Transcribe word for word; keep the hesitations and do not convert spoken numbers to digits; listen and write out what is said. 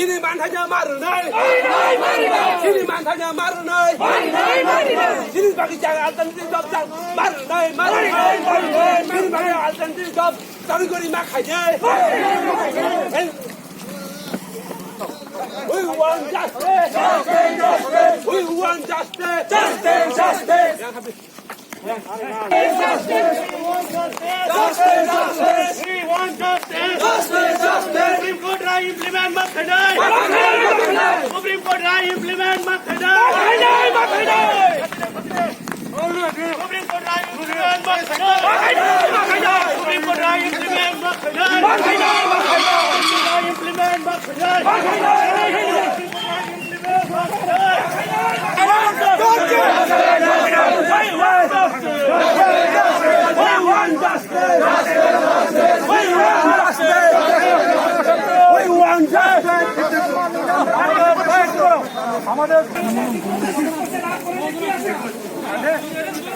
Chini manthanya marnai. Chini manthanya marnai. Chini bagi jaga alternative job jang marnai, marnai. Chini bagi alternative job chari gori ma khaide. We want justice. We want justice. Justice, justice. Justice, justice. We want justice. Justice, justice. Supreme Court rai implement ma khainai. Supreme Court rai implement ma khainai. Supreme Court rai implement ma khainai. Supreme Court rai implement ma khainai. Supreme Court rai implement ma khainai.